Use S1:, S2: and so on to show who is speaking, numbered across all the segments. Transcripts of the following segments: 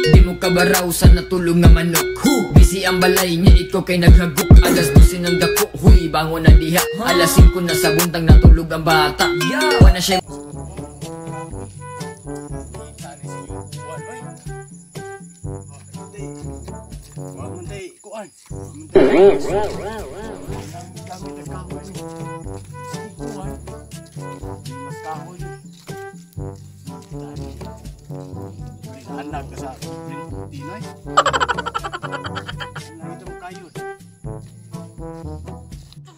S1: Di mo kabaraw sa natulog nga manok. Hu! Busy ang balay niya, ikaw kay naghagok. 12:00 ng dako, huy, bangon na diha. 5:00 na sa buntang natulog ang bata. Wala siya.
S2: Anak ka sa Pinoy. Nakita mo kayo.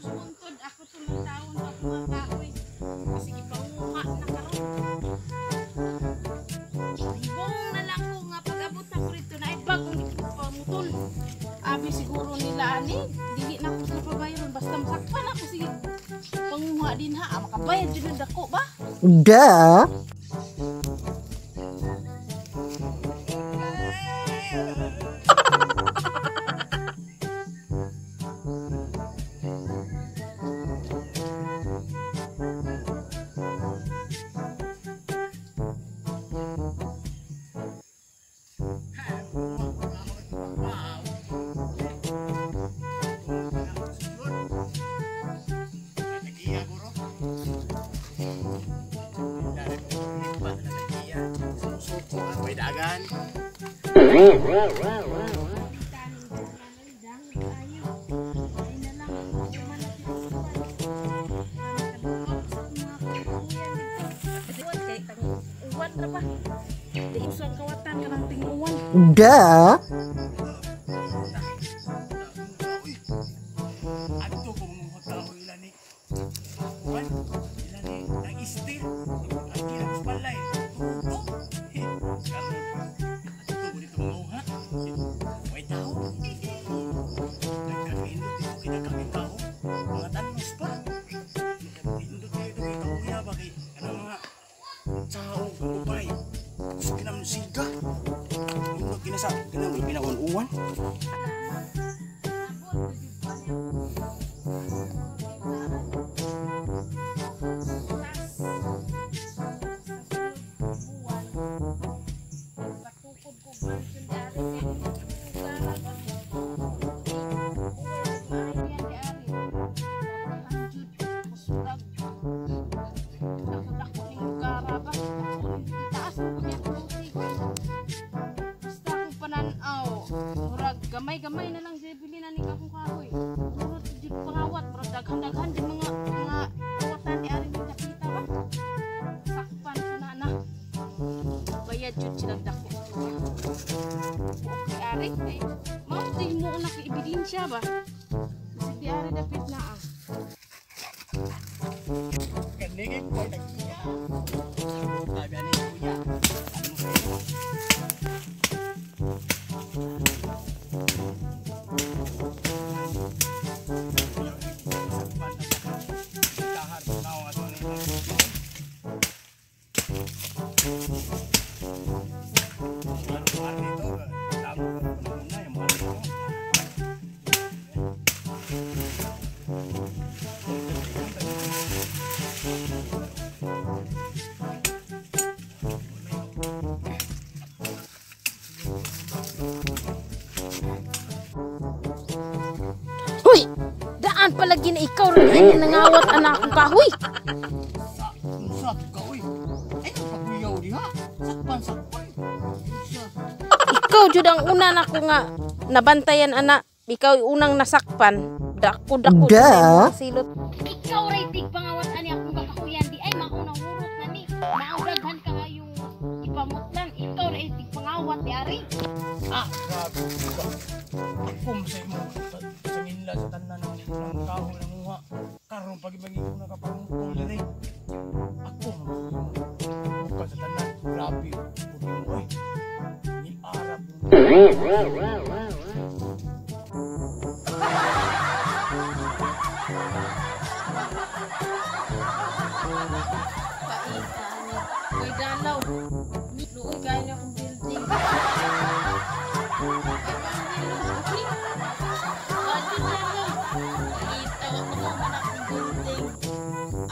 S3: Suntod ako tulong taon pa kumakaoy. Sige, panguha na karon. Ibong na lang ko nga pag-abot na ko rito na ay bagong pamutol. Abi siguro nila ani, dili na ko sila pabayaron basta masakpan ako sige. Panguha din ha, makabayad jud ng dako ba?
S4: Duh. Duh. Gamay-gamay na lang siya bili na ni akong kahoy. Murot jud pangawat, murot daghan-daghan jud mga kawatan ni ari ning nakita ba. Sakpan ko na na. Bayad jud sila dako. Okay ari kay mao mo na kay ebidensya ba. Kasi di ari dapit na ah.
S2: Kanigay ko nagkiya. Sabi ani kuya.
S3: Hoy! Daan palagi na ikaw rin ay nangawat anak kong kahoy.
S2: Sa kahoy. Ay, pakuyaw diha. Sakpan-sakpan.
S3: Ikaw jud ang una na ko nga nabantayan anak. Ikaw unang nasakpan. Dako-dako. Silot. Ikaw ray tig pangawat ani akong kakahuyan di ay maunang hurot na ni. Maudaghan ka nga yung ipamutlan. Ikaw ray tig pangawat di ari.
S2: Ah, grabe ka. Akom sa imo sa nginla sa tanan ng kahoy ng uha. Karon pag-ibagi ko na kapamutol diri. Ako bukan sa tanan. Grabe pud mo oy. Ni Arab.
S3: Paita ni. Koy dalaw. Luoy kayo na akong building.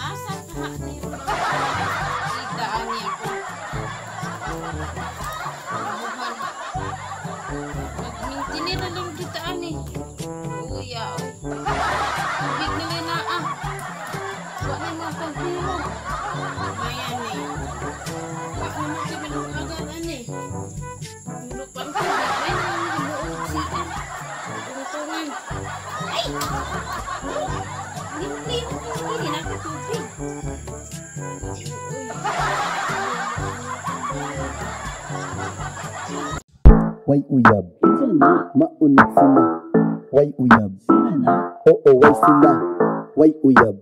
S3: Asa ka na yung mga kita ani ako. Buhan. na yung mga kahoy mo. Ayan eh. Ako na siya manong agad ani. Tulog pa ang tubig. Ay, nang buong siya. Tungtungan. Ay! Limlim, hindi na ako tubig. Uy.
S5: Way uyab. Maunit sila. Way uyab. Oo, way sila. Way uyab.